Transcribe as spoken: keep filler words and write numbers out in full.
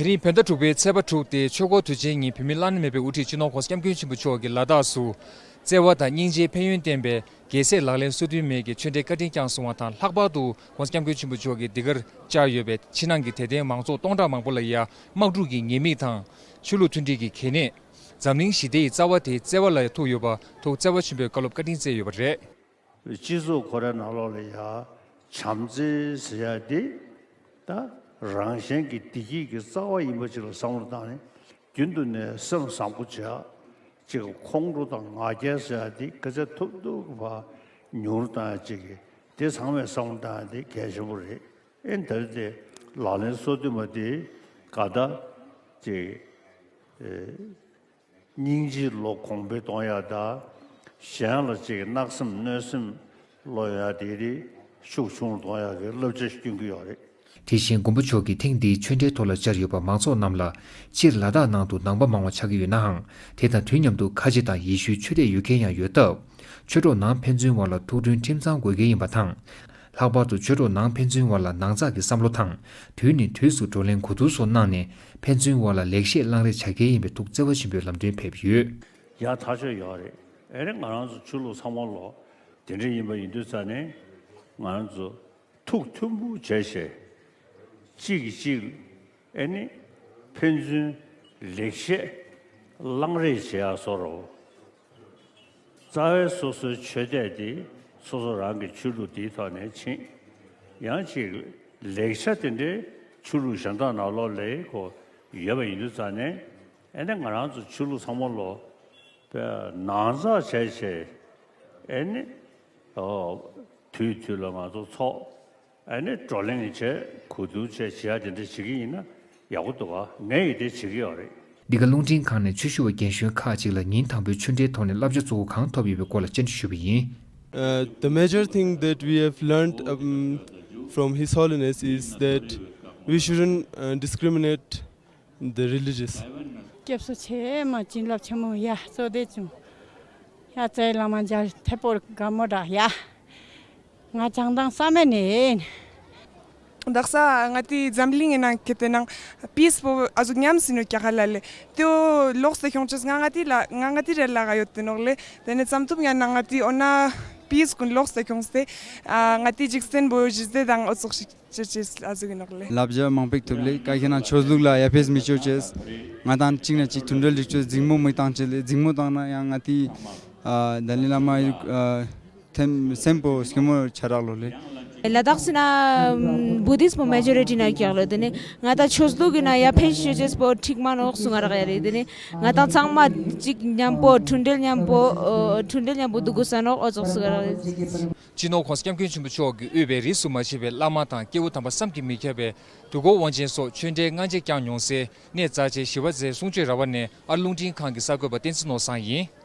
དེ་རིང་བོད་ཟླ་དྲུག་པའི་ཚེས་པ་དྲུག་སྟེ་ཆོས་འཁོར་དུས་ཆེན་ཉིན། བོད་མི་བླ་ན་མེད་པའི་དབུ་ཁྲིད་སྤྱི་ནོར་༸གོང་ས་༸སྐྱབས་མགོན་ཆེན་པོ་མཆོག་གིས་ལ་དྭགས་སུ་བརྩེ་བ་དང་སྙིང་རྗེའི་ཕན་ཡོན་བསྟན་པའི་རྒྱལ་སྲས་ལག་ལེན་སོ་བདུན་མའི་གི་ཆོས་འབྲེལ་བཀའ་དྲིན་བསྐྱངས་གསུང་བ་དང་། ལྷག་པར་དུ་༸གོང་ས་༸སྐྱབས་མགོན་ཆེན་པོ་མཆོག་གིས་འདི་གར་བཅར་ཡོད་པའི་ཕྱི་ནང་གི་དད་ལྡན་མང་ཚོགས་སྟོང་ཕྲག་མང་པོ་ལ་ཡ་དམག་འཁྲུག་གི་ཉེས་དམིགས་དང་། ཆོས་ལུགས་མཐུན་སྒྲིལ་གྱི་གལ་གནད། འཛམ་གླིང་ཞི་བདེ་ཡི་རྩ་བ་དེ་བརྩེ་བ་ལ་ཐུག་ཡོད་པ་ཐོག་བརྩེ་བ་ཆེན་པོའི་བཀའ་སློབ་བཀའ་དྲིན་སྩལ་ཡོད་པ་རེད། སྤྱི་ཚོགས་ཁོ་རའི་ནང་ལོགས་ལ་ཡ་བྱམས་བརྩེ་ཟེར་ཡ་དེ་ད་རང་གཞན་གྱི་བདེ་སྐྱིད་ཀྱི་རྩ་བ་ཡིན་པ་ཅིག་ལ་བསམ་བློ་བཏང་ནས་རྒྱུན་དུ་ནས་སེམས་བཟང་པོ་བྱེད་ཡ། ཅིག་ཁོང་ཁྲོ་དང་ང་རྒྱལ་ཟེར་ཡ་དེ་སྐད་ཆ་ཐུབ་ཐུབ་ཀྱི་བར་ཉུང་རུ་བཏང་ཡ་ཅིག་གི་དེ་ཚང་མས་བསམ་བློ་བཏང་ཡ་དེ་གལ་ཆེན་པོ་རེད། ཨེ་ད་རེས་དེ་ལག་ལེན་སོ་བདུན་པ་དེ་ག་ད་ཅིག་ཨེ། སྙིང་རྗེའི་བློ་གོང་འཕེལ་གཏོང་ཡག་དང་། གཞན་ལ་ཅིག་གནག་སེམས་གནོད་སེམས་བློ་ཡོད་ཡག་དེ་རིགས་ཤུགས་ཆུང་རུ་གཏོང་ཡག་གི་བསླབ་བྱ་ཞིག་སྐྱོན་གྱི་ཡོད་རེད། དེ་བཞིན་མགོན་པོ་མཆོག་གིས་ཐེངས་འདིའི་ཆོས་འབྲེལ་ཐོག་ལ་བཅར་ཡོད་པ་མང་ཚོགས་རྣམས་ལ། སྤྱིར་ལ་དྭགས་ནང་དུ་ནང་པ་མང་བ་ཆགས་ཀྱི་ཡོད་ནའང་། དེ་དང་དུས་མཉམ་དུ་ཁ་ཆེ་དང་ཡེ་ཤུའི་ཆོས་དད་ཡོད་མཁན་ཡང་ཡོད་སྟབས། ཆོས་གྲོགས་ནང་ཕན་ཚུན་དབར་ལ་ཐུགས་མཐུན་ཁྲིམས་གཙང་དགོས་གལ་ཡིན་པ་དང་། ལྷག་པར་དུ་ཆོས་གྲོགས་ནང་ཕན་ཚུན་དབར་ལ་ནང་ཚགས་ཀྱི་བསམ་བློ་དང་། དུས་ནས་དུས་སུ་བགྲོ་གླེང་གོ་བསྡུར་སོགས་གནང་ནས། ཕན་ཚུན་དབར་ལ་ལེགས་བཤད་བླང་རེས་བྱ་གལ་ཡིན་པའི་ཐུགས་བརྩེ་བ་ཆེན་པོས་ལམ་སྟོན་ཕེབས་ཡོད། ཡག་ཐག་ཆོད་ཡོད་རེད། ཨེ་རེད། ང་རང་ཚོ་ཆོས་ལུགས་ཚང་མ་ལོ་དེ་འདྲ་ཡིན་པ་ཡིན་དུས་ཙང་ནས་ང་རང་ཚོ་ཐུགས་མཐུན་པོ་བྱས་བྱས་གཅིག་གིས་གཅིག་ཨེ་ནི་ཕན་ཚུན་ལེགས་བཤད་བླང་རེས་བྱེད་ཡག་བཟོ་འདྲ་བོ། རྩ་བའི་སོ་སོའི་ཆོས་དད་དེ་སོ་སོ་རང་གི་ཆོས་ལུགས་དེའི་ཐོག་ནས་ཕྱིན། ཡང་ཅིག་ལེགས་ཆ་དེ་འདྲའི་ཆོས་ལུགས་གཞན་དག་ནང་ལོགས་ལ་ཁོ་ཡོད་པ་ཡིན་དུས་ཙང་ནས། ཨེ་ནས་ང་རང་ཚོ་ཆོས་ལུགས་ཚང་མ་ལོ་ནང་ཚགས་བྱས་བྱས་ཨེ་ནི་དུས་དུས་ལ་ང་ཚོ་ཚོགས། ཨ་ནི་བགྲོ་གླེང་བྱས། གོ་བསྡུར་བྱས། བྱེད་ཡ་དེ་འདྲ་བྱེད་ཀྱི་ཡིན་ན་ཡག་པོ་འདུག་ག་ངས་ཡིད་བདེ་བྱེད་ཀྱི་ཡོད་རེད། འདི་ག་རླུང་འཕྲིན་ཁང་ནས་ཆོས་ཞུ་བ་རྒན་གཞོན་ཁག་ཅིག་ལ་ཉིན་དང་པོའི་ཆོས་འབྲེལ་ཐོག་ནས་བསླབ་བྱ་གཙོ་བོ་གང་ཐོབ་ཡོད་པའི་སྐོར་ལ་སྤྱན་འདྲི་ཞུས་པ་ཡིན། Uh, the major thing that we have learned, um, from His Holiness is that we shouldn't, uh, discriminate the religious. སྐྱབས་སུ་མཆི། མ་བྱིན་རླབས་ཆེན་མོ་ཡ་གཙོ་བདེ་བྱུང་། ཡ་རྩེ་བླ་མ་མཇལ་ཐེ་པོ་དགའ་མོ་འདྲ་ཡ། ང་བྱང་ཐང་བསམ་མེད་ནས་ཡིན། དག་ས་ང་ཏི་འཛམ་གླིང་ཡིན་ན་ཁེ་ཏེ་ནང་པིས་པོ་ཨ་ཟུག་ཉམས་སི་ནོ་ཀྱ་ཁ་ལ་ལེ། ཏེའོ་ལོག་སྟེ་ཁྱོང་ཅེས་ང་ང་ཏི་ལ་ང་ང་ཏི་རེ་ལ་ག་ཡོད་དེ་ནོག་ལེ། དེ་ནས་ཙམ་ཐུབ་ཡང་ན་ང་ཏི་ཨོ་ན་པིས་ཀུན་ལོག་སྟེ་ཁྱོང་སྟེ་ཨ་ང་ཏི་འཇིག་རྟེན་པོ་ཞི་བདེ་དང་ཨོ་ཙོག་ཞིག་ཅེས་ཅེས་ཨ་ཟུག་ཡིན་ནོག་ལེ། ལབ་བྱ་མང་པོ་ཐུབ་ལེ། ཀ་ཁྱེད་རང་ཆོས་ལུགས་ལ་ཡ་ཕེས་མི་ཆོག་ཅེས། ང་དང་གཅིག་ན་གཅིག་མཐུན་སྒྲིལ་རིག་ཆོས་འཛིང་མོ་མི་བཏང་ཅེས་ལེ། འཛིང་མོ་བཏང་ན་ཡང་ང་ཏི་ཨ་ད་ལི་བླ་མ་ཨ་ཐེམ་སེམས་པོ་སྐྱོ་མོ་ཆ་རག་ལོ་ལེ། ལ་དྭགས་སི་ན་བུ་དིསི་མོ་མེ་ཇོ་རི་ཊི་ན་ཀྱག་ལོ། དེ་ནས་ང་ད་ཆོས་ལུགས་ཀྱི་ན་ཡ་ཕན་ཤེས་ཅེས་པོ་ཁྲིག་མ་ནོག་སུ་ང་རག་ཡ་རེད། དེ་ནས་ང་དང་ཚང་མ་གཅིག་མཉམ་པོ་མཐུན་སྒྲིལ་མཉམ་པོ་ཨ་མཐུན་སྒྲིལ་མཉམ་པོ་འདུག་དགོས་ས་ནོག་ཨོ་ཙོག་སུ་ང་རག་ཡ་རེད། སྤྱི་ནོར་༸གོང་ས་༸སྐྱབས་མགོན་ཆེན་པོ་མཆོག་གིས་དབུས་པའི་རིས་སུ་མ་ཆད་པའི་བླ་མ་དང་སྐྱེས་བུ་དམ་པ་བསམ་གྱིས་མི་ཁྱབ་པའི་དུས་འཁོར་དབང་ཆེན་སོགས་ཆོས་འབྲེལ་སྔ་རྗེས་བསྐྱངས་མྱོང་སའི་གནས་རྩ་ཆེན་ཞི་བ་རྩེའི་གསུང་ཆོས་ར་བ་ནས་ཨ་རླུང་འཕྲིན་ཁང་གི་གསར་འགོད་པ་བསྟན་འཛིན་ནོར་བཟང་ཡིན།